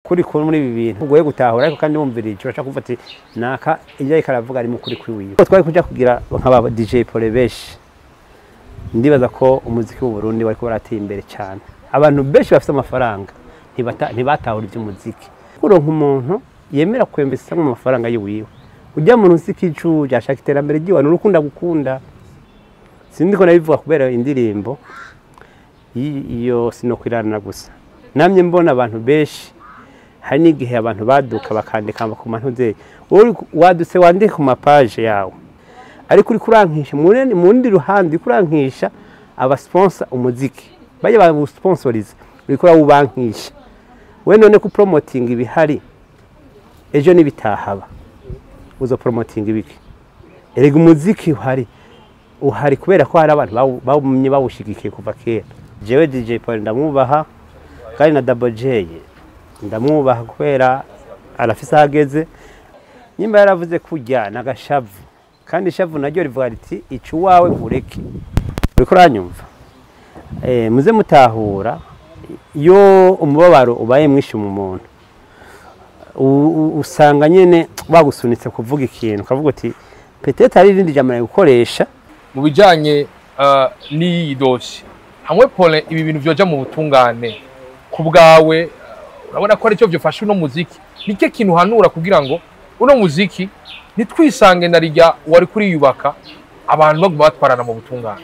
Ukuri kuri muri ibi bintu ugoye gutahura, ariko kandi wumvirije urashaka kuvuga ati naka ibyo ariko aravuga ari mu kuri kwiwiwe. Twari kuja kugira nk'aba DJ Paul benshi, ndibaza ko umuziki w'u Burundi wariko barateye imbere cyane. Abantu benshi bafite amafaranga ntibatahura iby'umuziki. Kuronka umuntu yemera kwembesa mu mafaranga yiwiwe, ujya mu nsi kicu yashaka iterambere ryiwe, n'urukunda gukunda. Sindi ko nabivuga kubera indirimbo iyo sinokwirana gusa. Namye mbona abantu benshi, hari n'igihe abantu baduka bakandika ku mantuze, wadutse wandike ku mapaje yawe, ariko uri kurankisha mu rundi ruhande, uri kurankisha abasponsor umuziki baje babusponsoriza, uri kurawubankisha we. None ku promoting ibihari ejo nibitahaba uzo promoting ibiki? Erega umuziki uhari kubera ko hari abantu bawumye bawushigikiye kuva kera. Jewe DJ Paul ndamwubaha, kandi na Double J ndamwubaha kubera arafise ahageze. Nyimba yaravuze kurya nagashavu, kandi ishavu naryo rivuga riti icu wawe nkureke. Uriko uranyumva? Muze mutahura, iyo umubabaro ubaye mwinshi mu muntu, usanga nyene bagusunitse kuvuga ikintu, ukavuga uti peut-être hari irindi jambo gukoresha. Mu bijanye n'iyi dossier hamwe Paul, ibi bintu vyoja mu butungane ku bwawe, urabona ko aricyo vyofasha uno muziki? Nike kintu hanura kugira ngo uno muziki nitwisange na rijya wari kuriyubaka, abantu baguma batwarana mu butungane?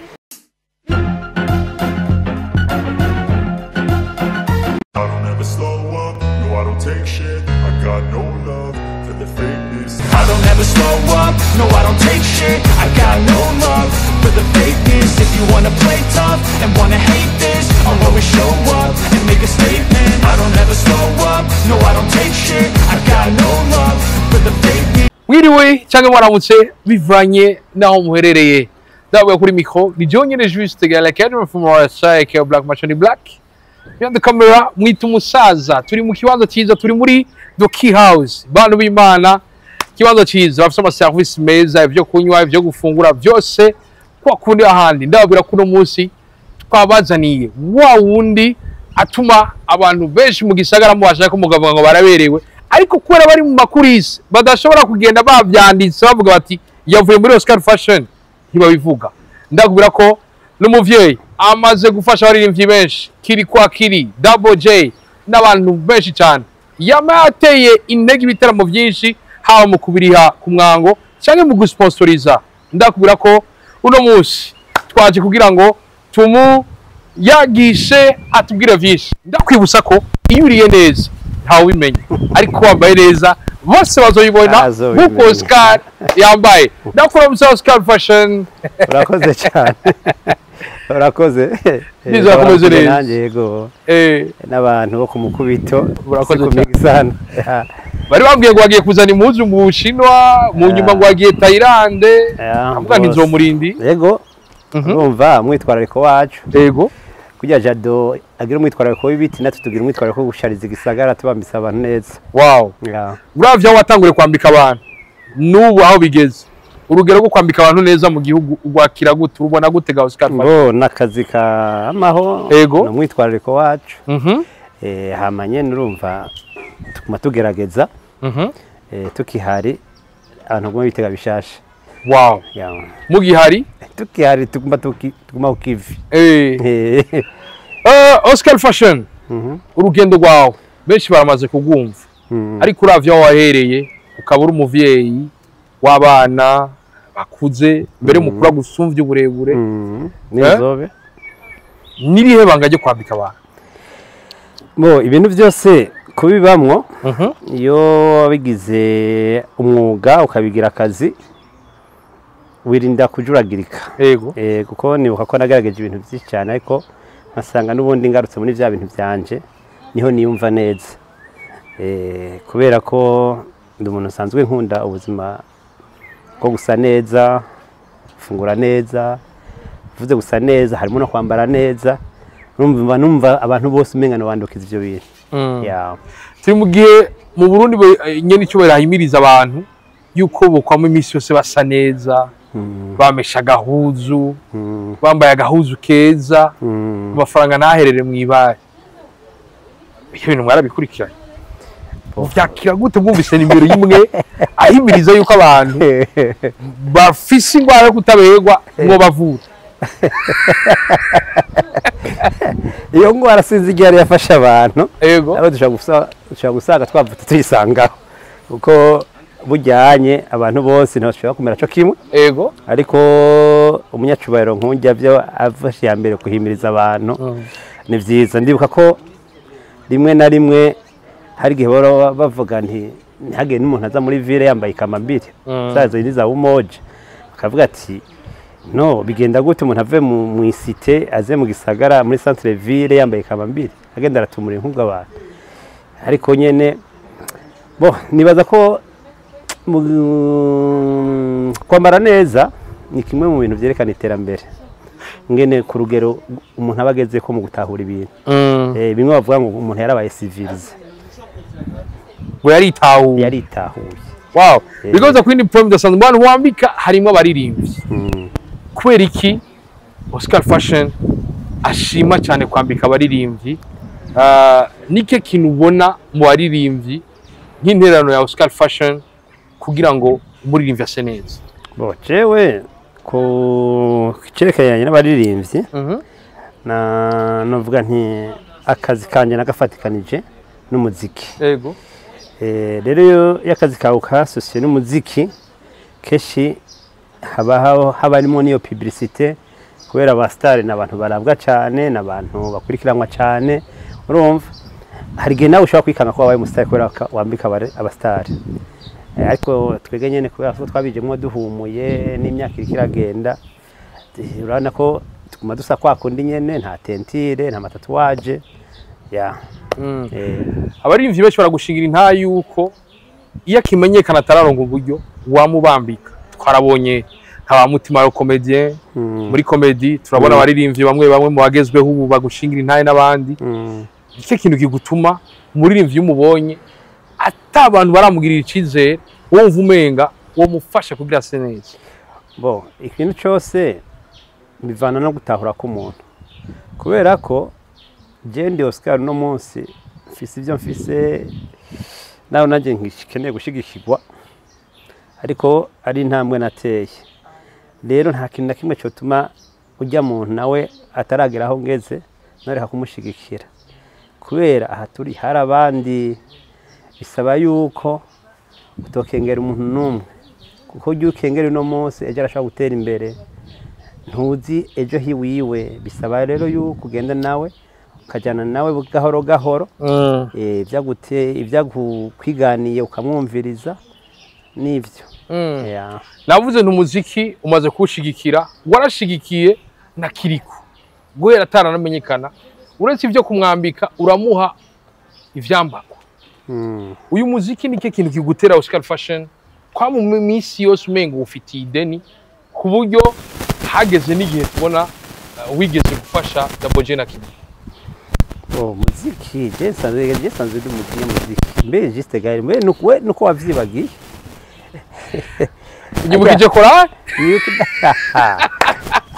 I don't ever slow up, no I don't take shit. I got no love for the fakeness. I don't ever slow up, no I don't take shit. I got no love for the fakeness. If you wanna play tough and wanna hate this, I'll always show up and make a statement. I don't ever slow up, no I don't take shit. I got no love for the fakeness. Mwiriwe cyangwa mwaramutse bivanye naho muherereye. Ndavuga kuri micro ni John nyene Juste Gala Academy from RSI K Black Machine Black. Behind the camera mwita umusaza. Turi mu kibanza cyiza, turi muri The Key House. Bantu b'Imana, kibanza cyiza, bafite ama service meza, ibyo kunywa, ibyo gufungura byose kwa kundi ahandi. Ndababwira ko uno munsi twabazaniye wa wundi atuma abantu benshi mu gisagara mubashaka ko mugabo ngo baraberewe, ariko kubera bari mu makurisi badashobora kugenda bavyanditse bavuga bati yavuye muri Oscar Fashion, ntibabivuga. Ndakubwira ko n'umuvyeyi amaze gufasha abaririmbyi benshi, Kiri kwa Kiri, Double J n'abantu benshi cyane. Yama yateye intege ibitaramo byinshi, haba mu kubiriha ku mwango cyangwa mu gusponsoriza. Ndakubwira ko uno munsi twaje kugira ngo tumuyagishe atubwire vyinshi. Ndakwibutsa ko iyo uriye neza ntawe ubimenya, ariko wambaye neza bose bazoyibona nkuko Oscar yambaye. Ndakuramutsa Oscar Fashion. Urakoze cyane. Urakoze. Nizera komeze neza. Yego. N'abantu bo ku mukubito urakoze cyane. Bari bambwiye ngo bagiye kuzana impuzu mu Bushinwa, mu nyuma ngo bagiye Thailand. Avuga nti nzomurindi. Yego. Urumva umwitwarariko wacu. Yego. Kugira Jado agira umwitwarariko w'ibiti, natwe tugira umwitwarariko wo gushariza igisagara tubambisa abantu neza. Wow. Uravye aho watanguriye kwambika abantu n'ubu aho bigeze, urugero rwo kwambika abantu neza mu gihugu ugwakira gute, urubona gute ga Oscar Fashion? Bo nakazi ka amaho no umwitwarariko wacu. Hamanye nurumva tuguma tugerageza. Tukihari abantu guma bitega bishasha. Wow. Mugihari tukihari tuguma ukivi. Oscar Fashion, urugendo rwawe benshi baramaze kugumva, ariko uravye aho wahereye ukaba uri umuvyeyi w'abana bakuze mbere mukura gusumvya uburebure n'izobe, nirihe banga ryo kwambika abantu? Bo ibintu byose kubibamwo, iyo wabigize umwuga ukabigira akazi wirinda kujuragirika. Yego. Kuko nibuka ko nagerageje ibintu byinshi cyane, ariko nkasanga n'ubundi ngarutse muri bya bintu byanje niho niyumva neza. Kubera ko ndi umuntu usanzwe nkunda ubuzima bwo gusa neza, gufungura neza. Uvuze gusa neza harimo no kwambara neza. Numva abantu bose umenga no bandukiza ivyo bintu. Turi mu gihe mu Burundi nyene icyubahiro ahimiriza abantu yuko bokwama iminsi yose basa neza, bamesha agahuzu, bambaye agahuzu keza, amafaranga ntaherere mw'ibari. Ibyo bintu mwarabikurikiranye? Vyakira gute mwumvise nimero imwe ahimiriza yuko abantu bafise ingwara yo kutaberwa ngo bavure? Iyo ngwara sinzi igihe yari yafashe abantu. Ego. Abo dushobora gusanga twavutse tuyisangaho, kuko bujyanye abantu bose ntibashobora kumera co kimwe. Ego. Ariko umunyacubahiro nk'ujya byo afashe ya mbere kuhimiriza abantu ni vyiza. Ndibuka ko rimwe na rimwe hari igihe bahora bavuga nti ntihagire n'umuntu aza muri ville yambaye ikamambiri zazo ni za Umoja, bakavuga ati no bigenda gute umuntu ave mu isite aze mu gisagara muri centre ville yambaye ikamambiri agenda aratumura inkunga abantu. Ariko nyene bo nibaza ko kwambara neza ni kimwe mu bintu vyerekana iterambere, ngene ku rugero umuntu aba ageze ko mu gutahura ibintu. Bimwe bavuga ngo umuntu yarabaye civilisé, ngo yaritahuye. Yaritahuye. Wow. Bigoza kuri ni point idasanzwe mu bantu wambika harimo abaririmbyi. Kubera iki Oscar Fashion ashima cyane kwambika abaririmbyi? Nike kintu ubona mu baririmbyi nk'intererano ya Oscar Fashion kugira ngo umuririmbyi ase neza? Bo jewe ku cerekeranye n'abaririmbyi, na novuga nti akazi kanje nagafatikanije n'umuziki. Ego. Rero iyo akazi kawe kasosiye n'umuziki, kenshi haba harimo n'iyo publicité, kubera aba star ni abantu barabwa cyane, ni abantu bakurikiranwa cyane. Urumva hari igihe nawe ushobora kwikanga ko wabaye umustar kubera wambika aba star. Ariko twebwe nyene kubera ko twabijemwo duhumuye n'imyaka iriko iragenda, urabona ko tuguma dusa kwa kundi nyene, nta tentire, nta matatouage ya. Abaririmbyi benshi baragushingira inta yuko iyo akimenyekana atararonka uburyo wamubambika. Twarabonye nka ba Mutima wa comédien muri comedy, turabona abaririmbyi bamwe bamwe mu bagezweho ubu bagushingira intahe n'abandi. Icyo kintu kigutuma umuririmbyi umubonye ata abantu baramugirira icizere, wumva umenga wo mufasha kugira ase neza? Bo ikintu cyose bivana no gutahura k'umuntu, kubera ko je ndi Oscar no munsi mfise ibyo mfise, nawe nanjye ngikeneye gushigikirwa, ariko ari intambwe nateye. Rero nta kintu na kimwe cyotuma ujya muntu nawe ataragera aho ngeze nareka kumushigikira, kubera aha turi hari abandi. Bisaba yuko utokengera umuntu n'umwe, kuko ujya ukengera uno munsi ejo arashobora gutera imbere, ntuzi ejo hiwiwe. Bisaba rero yuko ugenda nawe ukajyana nawe gahoro gahoro, ibyagukwiganiye ukamwumviriza n'ibyo. Navuze nti umuziki umaze kuwushigikira, warashigikiye na Kirikou guhera ataranamenyekana, uretse ibyo kumwambika uramuha ivyambagwa. Uyu muziki ni kintu kigutera Oscar Fashion kwa mu minsi yose umengo ufitiye ideni, ku buryo hageze n'igihe tubona wigeze gufasha Double J na Kirikou? Oh, muziki je nsanzwe ndi umunyamuziki mbe juste gare mbe nuko wavyibagiye. Unyibukije korali?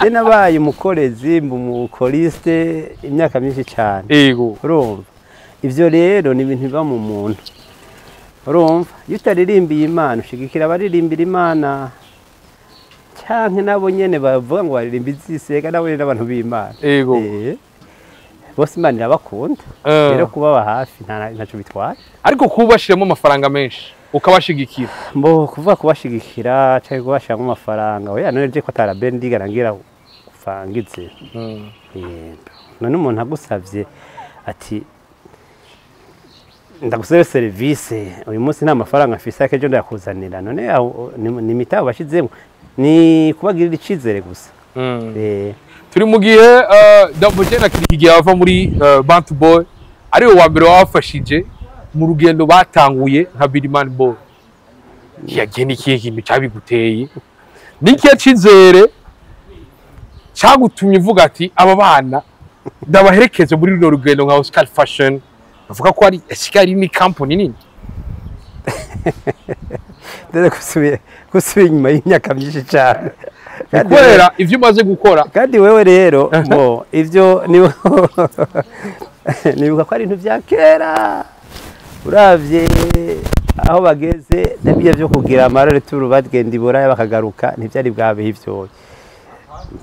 Je nabaye umukorezi, umukoriste imyaka myinshi cyane. Ego. Urumva ivyo rero ni ibintu biba mu muntu. Urumva iyo utaririmbiye Imana ushigikira abaririmbira Imana, canke nabo nyene bavuga ngo baririmba izisega, nabo nyene abantu b'Imana. Ego. Bose Imana irabakunda, rero kubaba hafi ntaco bitwaye. Ariko kubashiramo amafaranga menshi ukabashigikira? Mbo kuvuga kubashigikira canke kubashiramo amafaranga, oya none je ko atarabe ndigana ngira ufangize. None umuntu agusavye ati ndagusaba service uyu munsi nta mafaranga mfise ariko ejo ndayakuzanira, none ni imitabo bashizemo, ni kubagirira icizere gusa. Turi mu gihe Double J na Kirikou igihe bava muri Bantu Boy, ariwe wa mbere wabafashije mu rugendo batanguye nka Bidman Boy. Yagiye n'ikihe kintu cyabiguteye? N'ikihe cizere cyagutumye uvuga ati aba bana ndabaherekeze muri runo rugendo nka Oscar Fashion? Bavuga ko ari Oscar ni company nini. Ndetse gusubira inyuma y'imyaka myinshi cyane. Kubera ivyo umaze gukora. Kandi wewe rero bo ivyo nibuka ko ari ibintu vya kera. Uravye aho bageze nabyo byo kugira amarore turu bagenda iburaya bakagaruka, ntivyari bwabeho ivyo.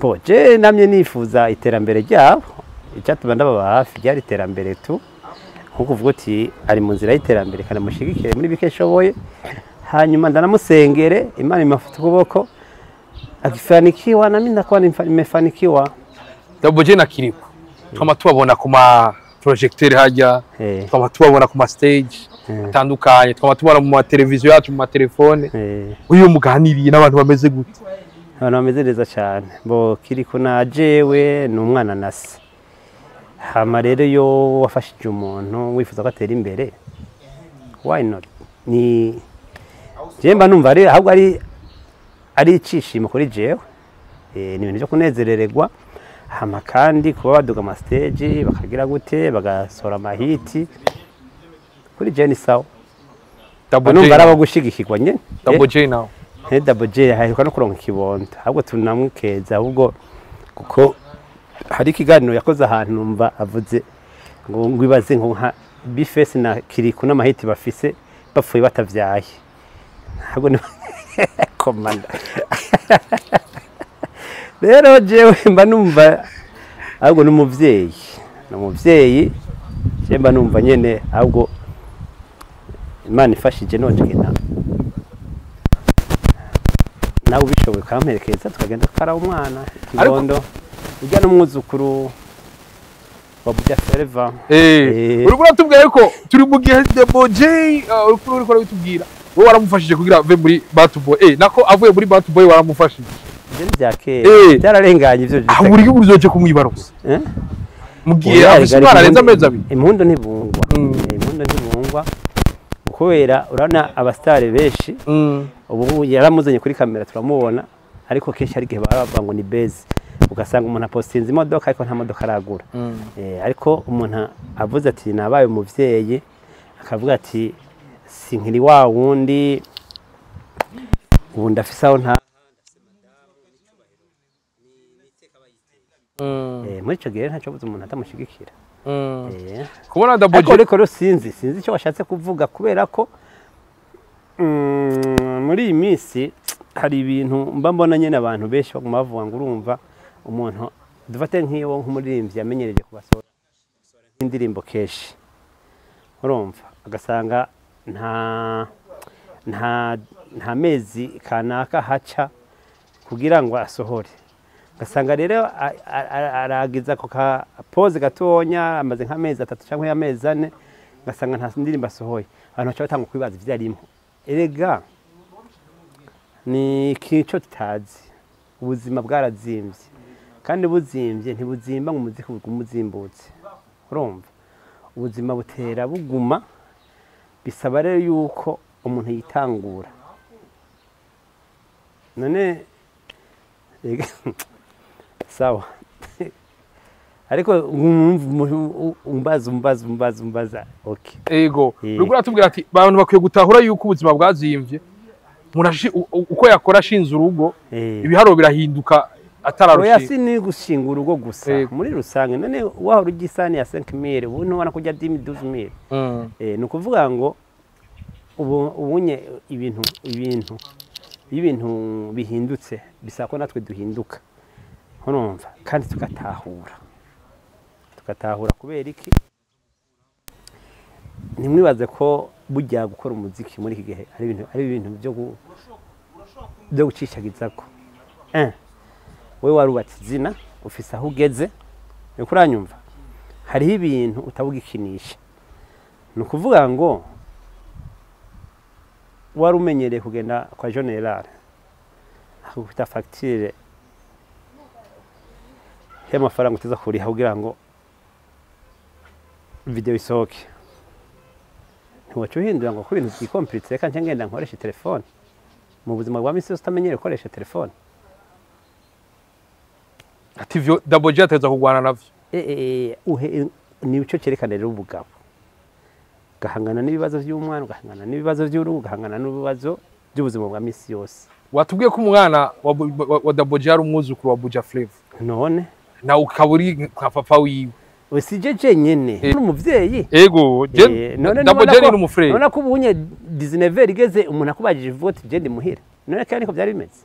Bo je namye nifuza iterambere ryabo, icyatuma ndababa hafi ryari iterambere tu, nkuko uvuga uti ari mu nzira y'iterambere kandi mushigikire muri bike nshoboye, hanyuma ndanamusengere Imana imafite ukuboko, akifanikiwa nami ndakuwa nimefanikiwa. Double J na Kirikou twama tubabona ku ma projecteur hajya, twama tubabona ku ma stage atandukanye, twama tubabona mu ma televiziyo yacu, mu ma telefone. Uyu muganiriye n'abantu bameze gute? Abantu bameze neza cyane. Bo Kirikou na jewe ni umwana na se. Hama rero iyo wafashije umuntu wifuza ko atera imbere, why not? Ni je mba numva ari ahubwo ari icishimo kuri jewe. Ni ibintu byo kunezerererwa. Hama kandi kuba baduga ama stage bakagira gute bagasohora amahiti, kuri jewe ni sawa. Double Numva J ari abo gushigikirwa nyene. Double J nawe. Double J aheruka no kuronka ikibondo, ahubwo tunamukeza ahubwo kuko hari ikiganiro yakoze ahantu numva avuze ngo ngwibaze ngo nka B-Face na Kirikou n'amahiti bafise bapfuye batavyaye, ntabwo ni komanda. Rero jewe mba numva ahubwo n'umuvyeyi, n'umuvyeyi je mba numva nyene ahubwo Imana ifashije none ngena nawe ubishoboye ukamperekeza tukagenda tukaraba umwana ikibondo ujya n'umwuzukuru wa Buja Fleva. Uriko uratubwira yuko turi mu gihe Double J, uriko urabitubwira wowe waramufashije kugira ave muri Bantu Boy, nako avuye muri Bantu Boy waramufashije. Ivyo ni vya kera, byararenganye ivyo. Aho uri uzoje kumwibarusa mu gihe afise umwana arenze amezi 2? Impundu ntibungwa, impundu ntibungwa kubera urabona abastare benshi ubu yaramuzanye kuri kamera turamubona, ariko kenshi hari igihe baba ngo ni base, ugasanga umuntu apostinze imodoka ariko nta modoka aragura. Ariko umuntu avuze ati nabaye umuvyeyi, akavuga ati sinkiri wa wundi ubu ndafise aho nta muri ico gihe ntaco buze umuntu atamushigikira. Kubona Double J ariko rero sinzi icyo washatse kuvuga, kubera ko muri iyi minsi hari ibintu mba mbona nyene abantu benshi baguma bavuga ngo urumva umuntu dufate nk'iyo nk'umuririmbyi yamenyereje kubasohora indirimbo kenshi, urumva agasanga nta mezi kanaka haca kugira ngo asohore, ugasanga rero aragiza ako ka pause gatonya amaze nk'amezi 3 cyangwa amezi 4, ugasanga nta ndirimbo asohoye, abantu baca batanga kwibaza ivyo arimo. Erega ni ikintu tutazi, ubuzima bwarazimvye kandi buzimvye ntibuzimba ngo umuziki ugume uzimbutse, urumva ubuzima butera buguma, bisaba rero yuko umuntu yitangura. None sawa, ariko umbaza okay. Ego uriko uratubwira ati abantu bakwiye gutahura yuko ubuzima bwazimvye, uko yakora ashinze urugo ibiharuro birahinduka atararushinga. Oya si ni gushinga urugo gusa muri rusange, none wahora urya isahani ya 5000 ubu ntubona kurya 10 12000. Ni ukuvuga ngo ubunye ibintu ibintu bihindutse bisaba ko natwe duhinduka, urumva, kandi tugatahura kubera iki? Ntimwibaze ko burya gukora umuziki muri iki gihe ari ibintu byo gucishagizako. Wewe warubatse izina, ufise aho ugeze, uriko uranyumva, hariho ibintu utabugikinisha. Ni ukuvuga ngo wari umenyereye kugenda kwa General akagufita facture y'amafaranga uteza kuriha kugira ngo video isohoke, ntiwaca uhindura ngo ko ibintu byikomplitse, reka nce ngenda nkoreshe telefone. Mu buzima bwa misi yose utamenyereye gukoresha telefone, ati ivyo Double J ateza kugwana navyo. Ni ico cerekana rero ubugabo, ugahangana n'ibibazo by'umwana, ugahangana n'ibibazo by'urugo, ugahangana n'ibibazo by'ubuzima bwa misi yose. Watubwiye ko umwana wa Double J ari umwuzukuru wa Buja Fleva, none nawe ukaba uri nka papa wiwe. Usije jenyene n'umuvyeyi. Ego, none Double J ni umufrere. None ko ubunye 19 igeze umuntu akubajije vote je ndi muhira. None kandi niko byari bimeze.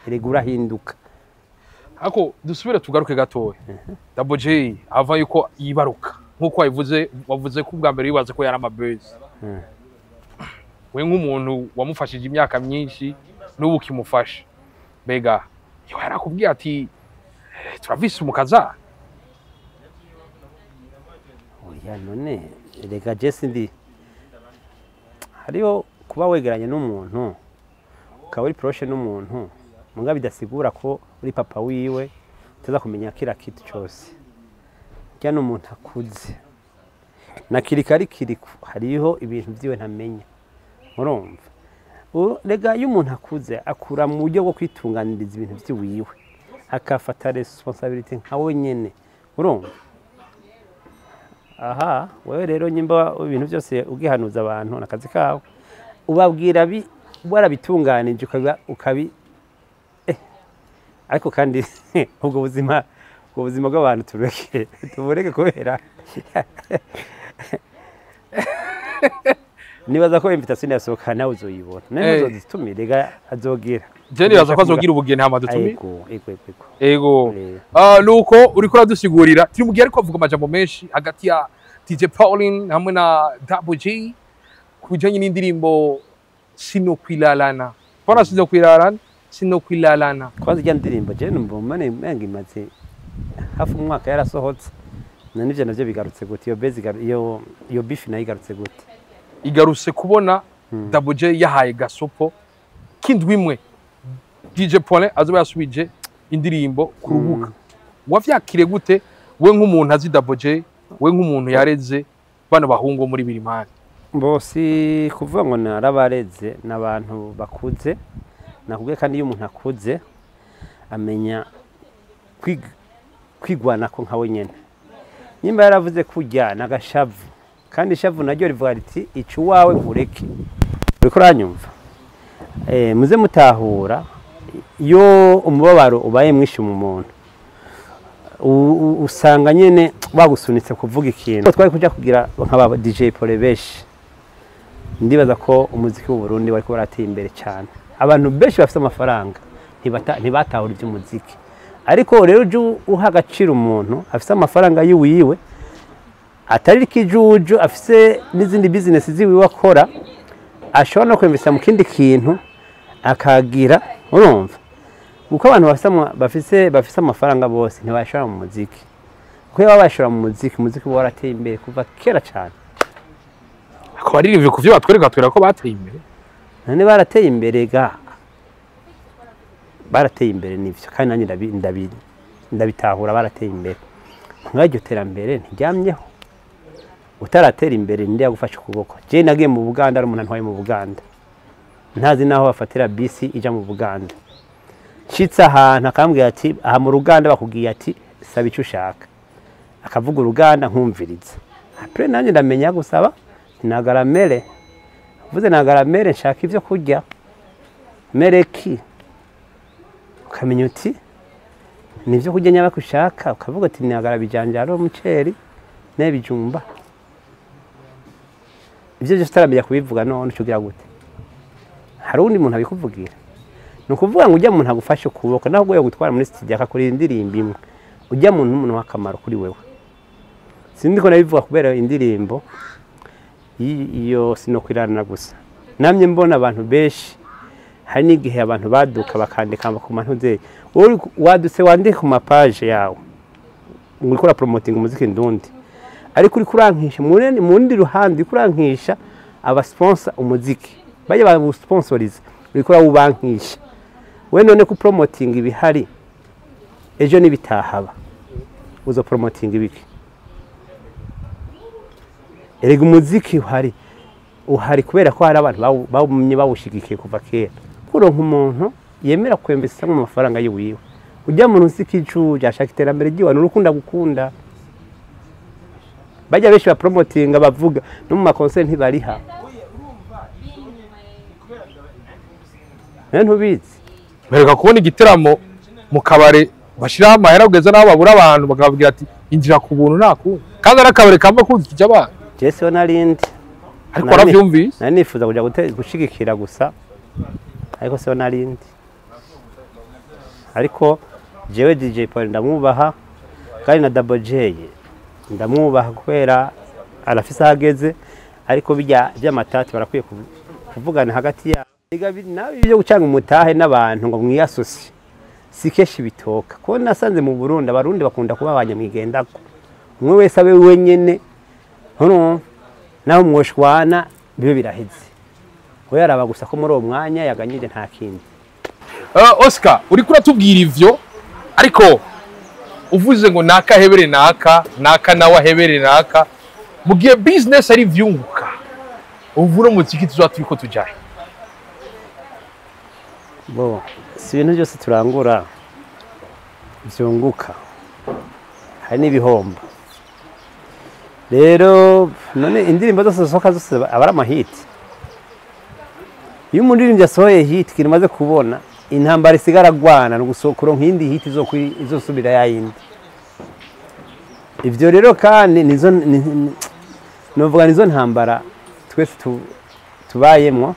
Erega urahinduka. Ako dusubire tugaruke gatoya. Double J ava yuko yibaruka. Nkuko wabivuze, wavuze ko ubwa mbere yibaze ko yari amabuzz. We nk'umuntu wamufashije imyaka myinshi n'ubu ukimufasha, mbega yarakubwiye ati turavise umukaza? Oya, none reka je sindi, hariho kuba wegeranye n'umuntu ukaba uri proche n'umuntu, muga bidasigura ko uri papa wiwe utaza kumenya kila kitu cyose. Cyane umuntu akuze na kirikari kiriku, hariho ibintu byiwe ntamenya. Urumva, rega iyo umuntu akuze akura mu buryo bwo kwitunganiriza ibintu by'iwiwe, akafata responsabilité nka wenyene. Urumva, aha wewe rero nyimba ibintu byose ugihanuza abantu nakazi kawe, ubabwira warabitunganije ukabi ariko kandi ubwo buzima bw'abantu tureke tubureke kubera nibaza ko invitation yasohoka nawe uzoyibona, nawe uzozitumire ga azogira. Je nibaza ko azogira ubugeni hama dutumire. Ego. Ego. Nuko uriko uradusigurira turi mugiye, ariko avuga amajambo menshi hagati ya DJ Pauline hamwe na Double J kubijanye n'indirimbo Sinokwilalana. Pana Sinokwilalana, Sinokwilalana. Kwanza ijya ndirimbo je numva mane mengi maze hafi umwaka yarasohotse. Na nivyo navyo bigarutse gute? Iyo base iyo beef nayo igarutse gute? Igarutse kubona Double J yahaye gasopo kindwi imwe DJ Pauline azoba yasubije indirimbo ku rubuga. Wavyakire gute we nk'umuntu azi Double J, we nk'umuntu yareze bano bahungu muri Birimani? Bosi kuvuga ngo narabareze n'abantu bakuze, nakubwiye kandi iyo umuntu akuze amenya kwigwana ko nka wenyene. Nyimba yaravuze kujya nagashavu, kandi ishavu naryo rivuga riti icu wawe nkureke. Uriko uranyumva? Muze mutahura iyo umubabaro ubaye mwinshi mu muntu usanga nyene bagusunitse kuvuga ikintu. Twari kuja kugira nka ba DJ Paul benshi, ndibaza ko umuziki w'u Burundi wariko barateye imbere cyane. Abantu benshi bafite amafaranga ntibatahura iby'umuziki, ariko rero uje uha agaciro umuntu afite amafaranga yiwiwe atari kijuju, afise n'izindi business ziwiwe akora, ashobora no kwinvesta mu kindi kintu akagira. Urumva, kuko abantu bafise amafaranga bose ntibashora mu muziki, kuko iyo bashora mu muziki, umuziki uba warateye imbere kuva kera cyane. Ako baririmbye ku vyo batwereka batwereka ko bateye imbere. None barateye imbere ga, barateye imbere nivyo, kandi nanjye ndabitahura barateye imbere. Nk'iryo terambere ntiryamyeho. Utaratera imbere ndi yagufasha ukuboko. Je nagiye mu Buganda, ari umuntu antwaye mu Buganda, ntazi naho bafatira bisi ija mu Buganda. Nshitse ahantu akambwira ati aha mu Ruganda bakubwiye ati saba icyo ushaka, akavuga uruganda nkumviriza. Apre nanjye ndamenya gusaba nagaramere, mvuze nagaramere nshaka ivyo kurya mereki, ukamenya uti nivyo kurya nyaba kushaka, ukavuga ati nagara bijanjaro umuceri n'ibijumba. Ivyo byose utaramenya kubivuga none ucugira gute? Hari undi muntu abikuvugira. Ni ukuvuga ngo ujya muntu agufashe ukuboko, naho ugoye gutwara muri studio akakora indirimbo imwe, ujya muntu n'umuntu w'akamaro kuri wewe. Sindi ko nabivuga kubera indirimbo iyo Sinokwirarana gusa. Namye mbona abantu benshi, hari n'igihe abantu baduka bakandika ku mantuze, wadutse wandike ku mapage yawe ngo uriko urapromoting umuziki ndundi, ariko uriko urankisha mu rundi ruhande, uriko urankisha aba sponsor umuziki baje babusponsoriza, uriko urawubankisha we. None ku promoting ibihari ejo nibitahaba uzo promoting ibiki? Erega umuziki uhari kubera ko hari abantu bawumye bawushigikiye kuva kera. Kuronka umuntu yemera kwembesa mu mafaranga yiwiwe, ujya mu nsi kicu yashaka iterambere ryiwe, n'urukunda gukunda. Bajya benshi ba promotinga bavuga no mu maconcert ntibariha. Ntubizi Mpereka kubona igiteramo mu kabare Bashiraho amahera kugeza n'aho babura abantu, bakababwira ati injira ku buntu, nta kundi, kandi ari akabari kamba kuzikije abantu. Je siho narindi. Ariko waravyumvise? Nari nifuza kuja gushigikira gusa, ariko siho narindi. Ariko jewe DJ Paul ndamwubaha, kandi na Double J ndamwubaha kubera arafise aho ageze, ariko bijya by'amatati barakwiye kuvugana hagati yabo. Nawe ibyo gucanga umutahe n'abantu ngo mwiyasose si kenshi bitoka, kuko nasanze mu Burundi abarundi bakunda kuba abanyamwigendako, umwe wese abe wenyene, urumva naho mwoshwana bibe biraheze, we yaraba gusa ko muri uwo mwanya yaganyije nta kindi. Oscar, uriko uratubwira ivyo, ariko uvuze ngo naka hebere naka naka nawe ahebere naka, mu gihe business ari ivyunguka, ubu uno muziki tuzoba turiko tujahe? Bo, si ibintu byose turangura vyunguka, hari n'ibihombo. Rero none indirimbo zose zisohoka zose aba ari amahiti. Iyo umuririmbyi asohoye hit, ikintu umaze kubona intambara isigara agwana ni ugusohora iyindi hit izosubira ya yindi. Ivyo rero kandi nizo novuga nizo ntambara twese tubayemwo.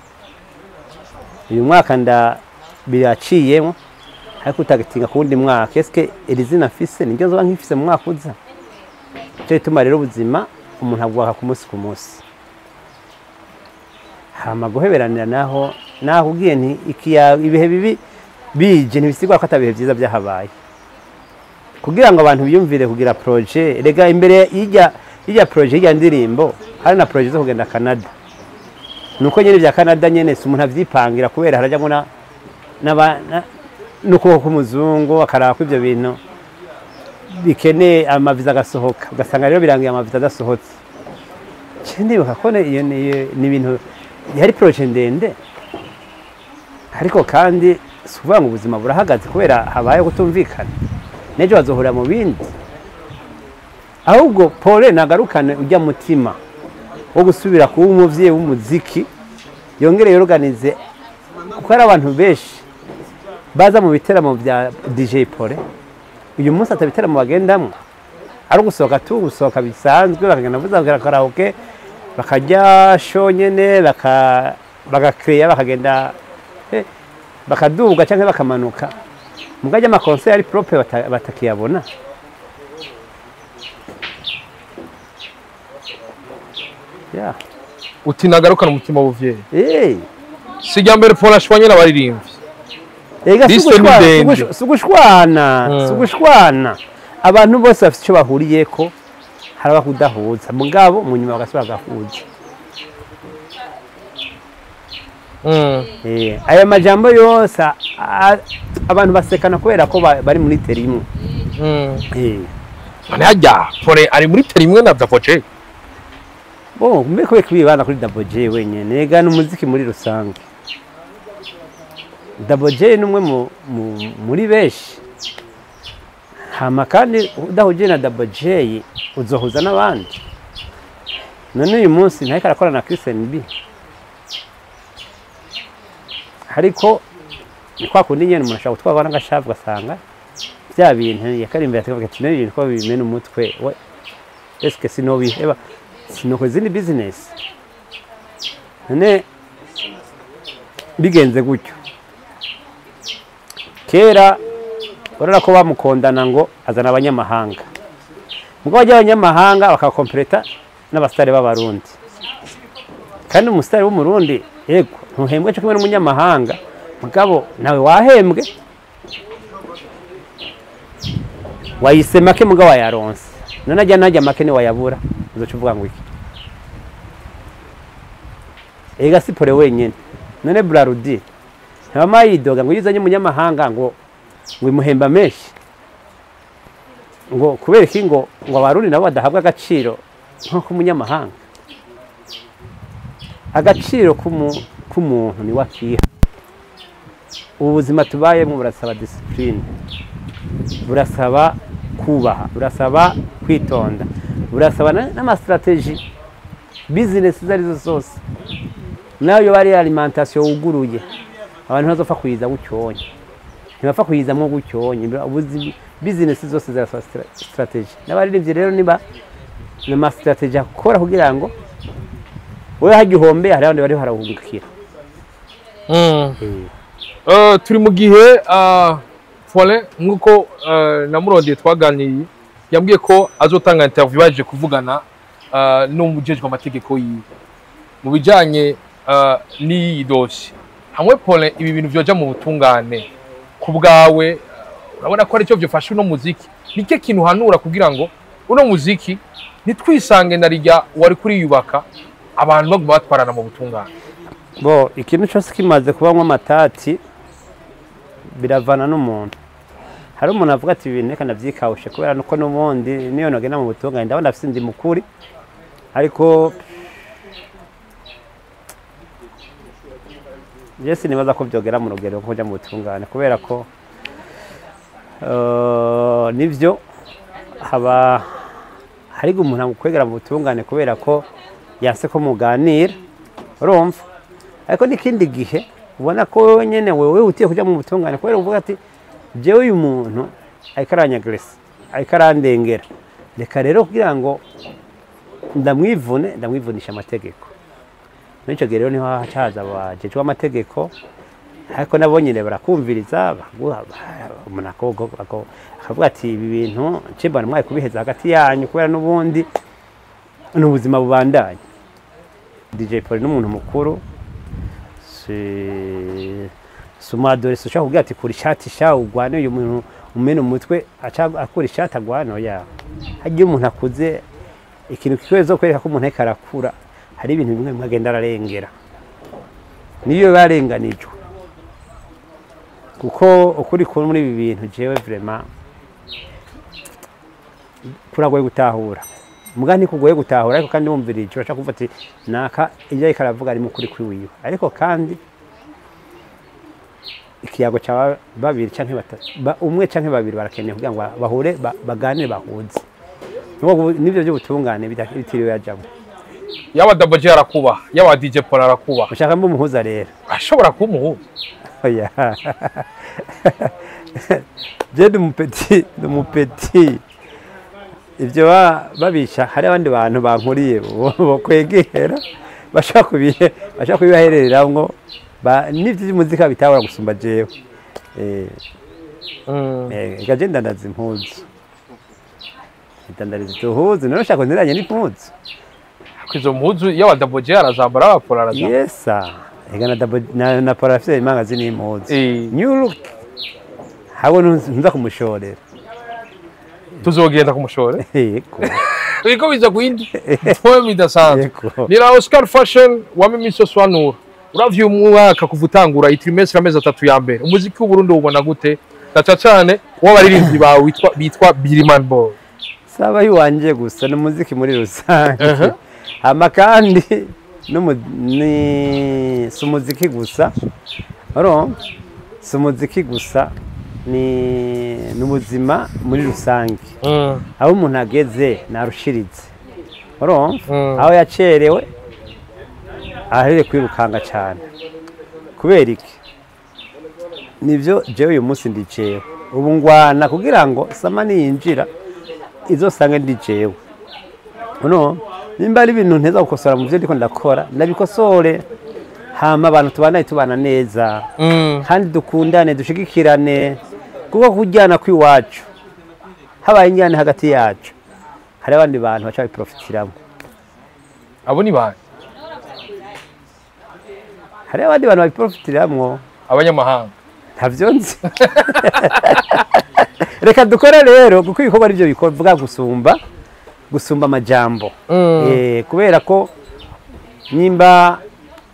Uyu mwaka nda biraciyemwo, ariko utagitinga ku wundi mwaka, eske iri zina mfise niryo nzoba nkifise mu mwaka uza? Nico gituma rero ubuzima umuntu abwaka ku munsi ku munsi. Hama guheberanira naho nakubwiye nti ibihe bibi bije ntibisigwa ko atabihe vyiza byahabaye. Kugira ngo abantu biyumvire kugira projet, rega imbere y'ijya projet y'ijya ndirimbo hari na projet zo kugenda Canada. Nuko nyene vya Canada nyene si umuntu avyipangira, kubera harajya ngo n'ukuboko k'umuzungu akaraba ko ivyo bintu bikeneye amaviza agasohoka, ugasanga rero birangiye amaviza adasohotse. Ndibuka ko iyo ni ibintu yari projet ndende, ariko kandi si ukuvuga ngo ubuzima burahagaze kubera habaye kutumvikana, n'ejo bazohurira mu bindi. Ahubwo Paul nagarukane ujya mutima wo gusubira kuba umuvyeyi w'umuziki, yongere yorganize, kuko hari abantu benshi baza mu biteramo bya DJ Paul uyu munsi atabiteramo bagendamwo, ari ugusohoka tu gusohoka bisanzwe, bakagenda bavuza karaoke, bakajya show nyene, bagakreya, bakagenda bakaduga canke bakamanuka, mugajya ama concert ari propre batakiyabona. Yeah. Uti nagarukana umutima w'ubuvyeyi. Si irya mbere Paul ashwanye n'abaririmbyi. Ega sugushwana. Abantu bose bafite icyo bahuriyeko, hari abakudahuza, mugabo mu nyuma bagasubira bagahuza. Aya majambo yose abantu basekana kubera ko bari muri terimwe. None harya Paul ari muri terimwe na Double J? Bo, mbe kubera kwibana kuri Double J wenyene, ega n'umuziki muri rusange. Double J ni umwe muri benshi. Hama kandi udahuje na Double J uzohuza n'abandi. None uyu munsi ntariko arakora na Christian B. Ariko ni kwa kundi nyene umuntu ashobora gutwarwa n'agashavu, ugasanga bya bintu yakarimbira akavuga ati none ibintu ko bimena umutwe, we eske sinobiheba, sinokoze izindi business. None bigenze gutyo. Kera urabona ko bamukondana ngo azana abanyamahanga, mugabo bajya abanyamahanga bakakompleta n'abasitari b'abarundi, kandi umusitari w'umurundi yego ntuhembwe cyo kumwe n'umunyamahanga, mugabo nawe wahembwe wayise make mugabo wayaronse, none ajya najya make ni wayabura, uzoca uvuga ngo iki? Ega si Paul wenyene, none Brarudi ntibama yidoga ngo yizanye umunyamahanga ngo imuhemba menshi, ngo kubera iki ngo abarundi nabo badahabwa agaciro nko umunyamahanga. Agaciro k'umuntu ni wakiha. Ubu buzima tubayemo burasaba discipline, burasaba kubaha, burasaba kwitonda, burasaba n'ama strategy, business izo arizo zose. Nayo bari alimentation wuguruye, abantu ntazopfa kuyiza gucyonye, Ntibapfa kuyizamwo gutyo nyine. Ubuzi business zose zirasaba strategy. N'abaririmbyi rero niba nama strategy akora kugira ngo wewe hagihombe, hari abandi bari harahungukira. Turi mu gihe Paulin, nk'uko namurondeye twaganiriye, yambwiye ko azotanga interview baje kuvugana n'umujejwe amategeko yiwe mu bijanye n'iyi dossier. Hamwe Paulin ibi bintu vyoja mu butungane, ku bwawe urabona ko aricyo vyofasha uno muziki? Nicyo kintu uhanura kugira ngo uno muziki ntitwisange na rijya wari kuriyubaka, abantu baguma batwarana mu butungane? Bo, ikintu cyose kimaze kubamwo amatati biravana n'umuntu. Hari umuntu avuga ati: "Ibintu reka ndavyikawushe, kubera nuko n'ubundi niyo nogenda mu butungane ndabona afise ndi mukuri." Ariko je sinibaza ko vyogera mu rugero rwo kuja mu butungane, kubera ko nivyo haba hariga umuntu amukwegera mu butungane kubera ko yanse ko muganira, urumva. Ariko n'ikindi gihe ubona ko wewe nyene wewe utiye kuja mu butungane kubera uvuga ati: "Jewe uyu muntu ariko aranyagresa, ariko arandengera, reka rero kugira ngo ndamwivune, ndamwivunisha amategeko." Muri ico gihe rero niho haca haza abajejwe amategeko, ariko nabo nyene barakumviriza, umuntu akavuga ati: "Ibi bintu ncimbana mwaye kubiheza hagati yanyu, kubera n'ubundi ni ubuzima bubandanya." DJ Paul n'umuntu mukuru, si umu adolescent ushobora kuvuga ati: "Kura ishati sha ugwane uyu muntu, umene umutwe." Aca akura ishati agwane? Oya. Harya umuntu akuze, ikintu kikweza kwereka ko umuntu ariko arakura, hari ibintu bimwe bimwe agenda ararengera niyo barenganijwe, kuko ukuri kuri muri ibi bintu jewe vraiment kuragoye gutahura. Muga ntikugoye gutahura, ariko kandi wumvirije urashaka kuvuga ati: "Naka ibyo ariko aravuga ari mu kuri kwiwiwe." Ariko kandi ikiyago cya babiri canke batatu, umwe canke babiri barakeneye kugira ngo bahure, baganire, bahuze. Nibyo by'ubutungane bitiriwe yajamwo. Yaba Double J arakubaha, yaba DJ Paul arakubaha. Ushaka mbe umuhuza rero? Ashobora kuba umuhuza. Oya, je ndi umu petit, ndi umu petit. Ibyo babisha hari abandi bantu bankuriye bokwegera, bashaka kubibaherereramwo n'ivyo by'umuzika bitahura gusumba jewe. Ega je ndandaza impuzu, ndandariza uduhuzu. None ushaka nziranye n'impuzu? Ariko izo mpuzu yaba Double J arazambara, yaba Paul arazambara. Yesa, ega na na Paul afise imangazini y'impuzu. New Look, habwo ntuza kumushorera. Tuzogenda kumushore. Yego. Biriko biza kuindi poem idasanzwe. Yego. Ni la Oscar Fashion wame miso swanura. Uravye umwaka kuva utangura, i trimestre, amezi 3 ya mbere, umuziki w'u Burundi ubona gute, na cane w'abaririmbyi bawe bitwa Biriman Boy? Saba iwanje gusa, ni umuziki muri rusange. Hama kandi ni si umuziki gusa, urumva, si umuziki gusa, ni ubuzima muri rusange. Aho umuntu ageze narushirize, urumva. Aho yacerewe ahereye kwirukanga cyane. Kubera iki? Nibyo, jewe uyu munsi ndi jewe, ubu ngwana kugira ngo sama niyinjira izosange ndi jewe. No nimba ari ibintu nteza gukosora mu byo ndiko ndakora, ndabikosore, hama abantu tubanaye tubana neza. Kandi dukundane, dushigikirane, kuko kujyana kw'iwacu, habaye injyana hagati yacu, hari abandi bantu baca babiprofitiramo. Abo ni bande? Hari abandi bantu babiprofitiramwo. Abanyamahanga? Ntavyo nzi. Reka dukore rero, kuko ibikorwa arivyo bivuga gusumba amajambo. Kubera ko nimba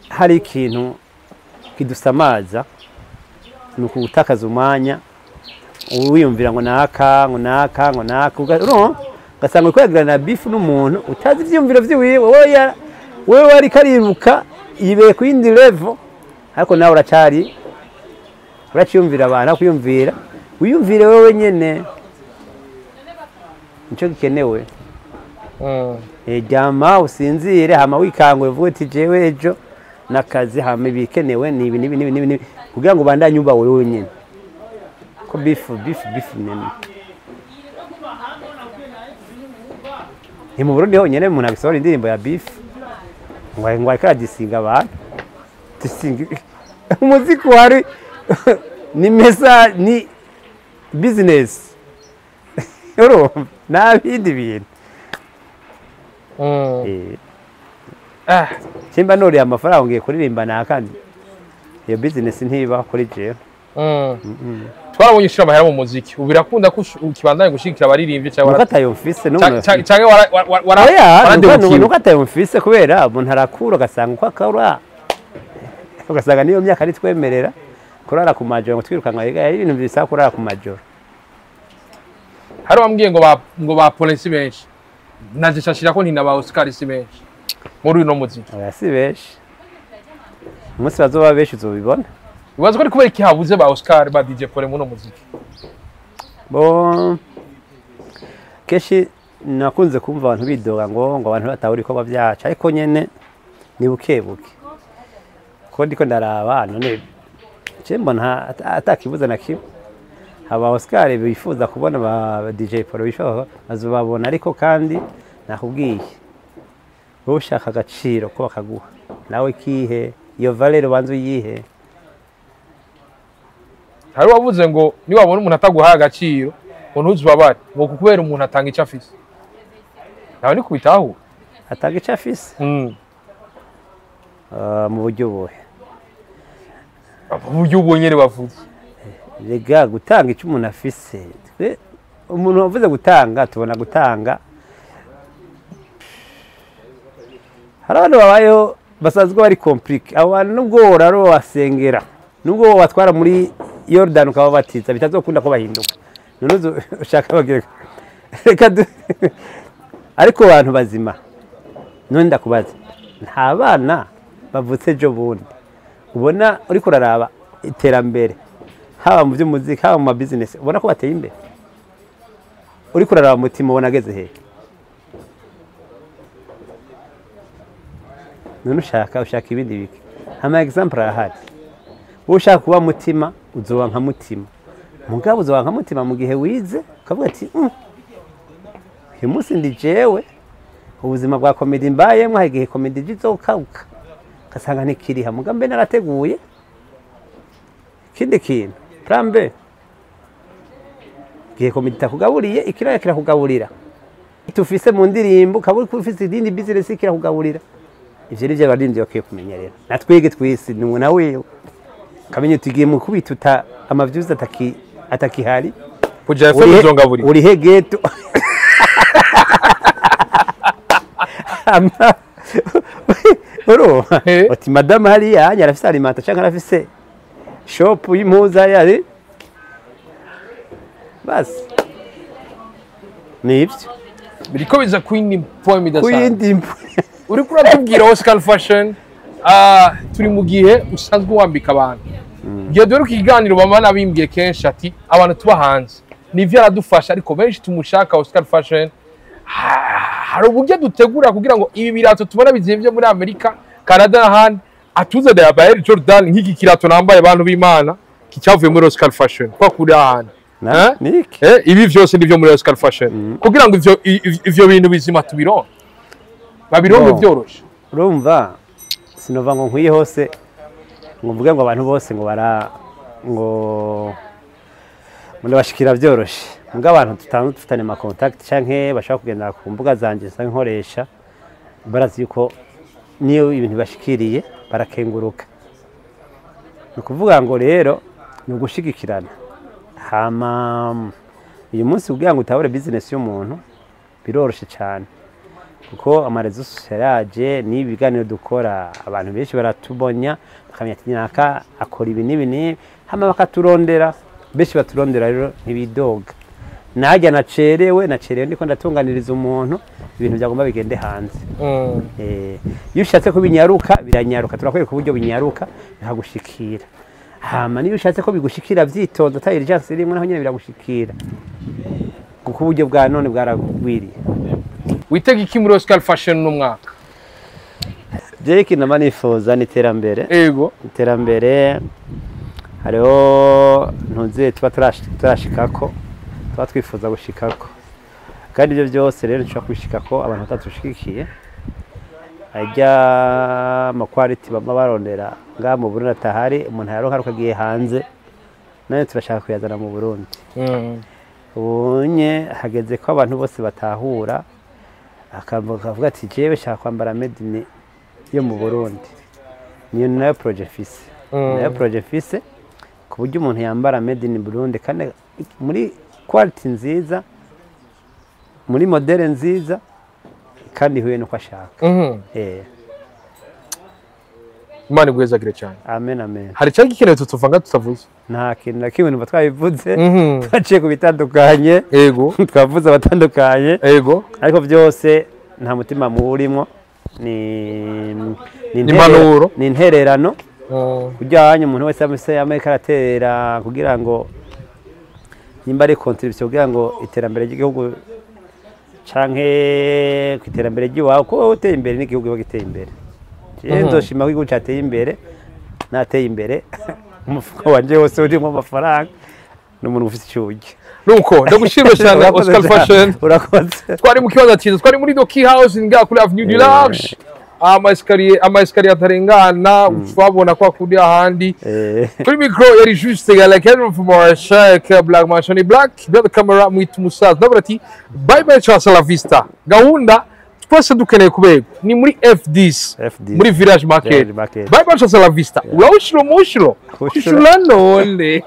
hari ikintu kidusamaza, ni ukutakaza umwanya wiyumvira ngo naka, ngo naka, ngo naka, urumva, ugasanga uriko uragirana beef n'umuntu utazi ivyiyumviro vyiwiwe. Wewe ariko ariruka, yibeye ku yindi level, ariko nawe uracari uraciyumvira abantu. Aho kwiyumvira, wiyumvire wewe nyene, nico gikenewe. Ryama usinzire, hama wikangure uvuge uti: "Jewe ejo nakazi, hama ibikenewe ni ibi n'ibi n'ibi n'ibi," kugira ngo ubandanye uba wewe nyene. Ko beef beef beef nyene ni mu Burundi honyene umuntu agisohora indirimbo ya beef ngo ariko aradisinga abantu, disinga umuziki wari ni mesa ni business, urumva, nta bindi bintu. Simba nuriye amafaranga ngiye kuririmba nakandi, iyo business ntibaho kuri jewe. Twarabonye ushira amahera mu muziki, ubu birakunda ko ukibandanya gushigikira abaririmbyi cyangwa nuko atayo mfise n'umuntu canke oya, waradebukiwe? Nuko atayo mfise kubera umuntu arakura ugasanga uko akura ugasanga niyo myaka nitwemerera kurara ku majoro ngo twirukanka, ari ibintu bisaba kurara ku majoro. Hari wambwiye ngo ba polisi benshi, nanje nshashira ko nti na ba Oscar si benshi muri uno muziki. Oya, si benshi, umunsi bazoba benshi uzobibona. Ubaza ko ari kubera iki habuze ba Oscar, ba DJ Paul muri uno muziki? Bo kenshi nakunze kumva abantu bidoga ngo abantu batahura ibikorwa byacu, ariko nyene ni buke buke ko ndiko ndaraba none je mbona atakibuza na kimwe. Aba Oscar bifuza kubona ba DJ Paul bishoboka bazobabona, ariko kandi nakubwiye wowe ushaka agaciro ko bakaguha nawe kihe iyo valeur ubanza uyihe. Hari wavuze ngo niwabona umuntu ataguhaye agaciro ngo ntuzubabare, ngo kubera umuntu atanga icyo afise, nawe ni kubitahura. Atanga icyo afise? Mu buryo buhe? Mu buryo ubu nyene bavuze. Rega gutanga icyo umuntu afise, twe umuntu wavuze gutanga tubona gutanga. Hari abantu babayeho basanzwe bari compliqué, abo bantu nubwo woraro wasengera, nubwo watwara muri Yordan ukababatiza, bitazokunda ko bahinduka. None ushaka bagire reka ariko abantu bazima none ndakubaza, nta bana bavutse ejo bundi ubona uriko uraraba iterambere haba mu by'umuziki haba mu ma business ubona ko bateye imbere, uriko uraraba umutima ubona ageze hehe? None ushaka ibindi biki? Ama example arahari. Wowe ushaka kuba mutima uzoba nka mutima, mugabo uzoba nka mutima mu gihe wize ukavuga ati uyu munsi ndi jewe, ubuzima bwa comedy mbayemwo, hari igihe comedy izokauka ugasanga ntikiriha, mugabo mbe narateguye ikindi kintu plan B. Igihe comedy itakugaburiye ikiraya kirakugaburira, tufise mu ndirimbo ukaba ufise izindi business kirakugaburira. Ivyo nivyo abaririmbyi bakwiye kumenya rero, natwege twese ni na wewe kamenya tugiye mu kubituta amavyuzi atakihari kuja FM uzongaburira uri he geto urumva ati madame hariya arafise alimenta canke arafise shop y'impuzu hariya, basi nivyo biriko biza kuyindi poem idasanzwe. Kuyindi uriko uratubwira Oscar Fashion, turi mu gihe usanzwe wambika abantu. Gihe dore ikiganiro bama nabimbwiye kenshi ati abantu tuba hanze nivyo aradufasha, ariko benshi tumushaka Oscar Fashion. Hari uburyo dutegura kugira ngo ibi birato tubona bizimvye muri Amerika, Canada n'ahandi atuzanire aba Air Jordan nk'iki kirato nambaye abantu b'Imana kicavuye muri Oscar Fashion kwa kuri ahandi. Ibi vyose nivyo muri Oscar Fashion kugira ngo ivyo bintu bizima tubironke, babironke byoroshe. Urumva sinova ngo nkwiye hose ngo mvuge ngo abantu bose ngo bara ngo ndabashikira byoroshe, mbwa abantu tutanzwe dufitane ma contact canke bashaka kugenda ku mbuga zanje nsanzwe nkoresha, barazi yuko niyo ibintu bashikiriye barakenguruka. Ni ukuvuga ngo rero ni ugushigikirana. Hama uyu munsi kugira ngo utabure business y'umuntu biroroshe cyane, kuko amarezo yaraje n'ibiganiro dukora abantu benshi baratubonya bakamenya ati naka akora ibi n'ibi n'ibi, hama bakaturondera, benshi baturondera rero ntibidoga. Najya nacerewe ndiko ndatunganiriza umuntu ibintu byagomba bigende hanze. Iyo ushatse ko binyaruka biranyaruka, turakwereka uburyo binyaruka bikagushikira. Hama niyo ushatse ko bigushikira vyitonze ata urgence irimo naho nyene biragushikira, kuko uburyo bwa none bwaragwiriye. Witega iki muri Oscar Fashion no mwaka? Jewe ikintu nama nifuza ni iterambere. Ego. Iterambere Hariho ntuze tuba turashikako, tuba twifuza gushikako, kandi ibyo byose rero nshobora kubishikako abantu batatushigikiye. Ajya ama quality bama barondera ngaha mu Burundi atahari, umuntu yaronka aruko agiye hanze, nayo turashaka kuyazana mu Burundi. Ubunye hageze ko abantu bose batahura, akavuga ati: "Jewe shaka kwambara made in yo mu Burundi." Niyo nayo projet fise, nayo projet fise, ku buryo umuntu yambara made in Burundi kandi muri quality nziza, muri modèle nziza, kandi ihuye nuko ashaka. Imana iguhezagire cyane. Amen, amen. Hari cyari gikenewe tutuvanga tutavuze? Nta kintu na kimwe, numva twabivuze. Twaciye ku bitandukanye. Twavuze abatandukanye. Ariko byose nta mutima muwurimo, ni Impanuro. Ni intererano kujyanye umuntu wese amese Amerika aratera kugira ngo nimba ari contribution kugira ngo iterambere ry'igihugu canke ku iterambere ry'iwawe, kuko wowe uteye imbere n'igihugu kiba giteye imbere. Jewe nzoshima ko igihugu cateye imbere nateye imbere, umufuko wanje wose urimo amafaranga n'umuntu ufite icyo urya. Nuko ndagushimire cyane. Urakoze Oscar cyane. Fashion. Urakoze. Twari mu kibanza cyiza, twari muri Doki House ngaha kuri Avenue du Large, ama escalier, ama escalier atarengana, twabona kwa kundi ahandi. Kuri micro yari Juste Galaken from Marshak Black Mansion Black, behind the camera mwita umusaza. Ndavuga ati bye bye, ciao, hasta la vista. Gahunda twese dukeneye kuberwa ni muri F10. F10. Muri Village Market. Village Market. Bye bye, ciao, hasta la vista. Urawushiro mushiro. Kushura. Kushura none.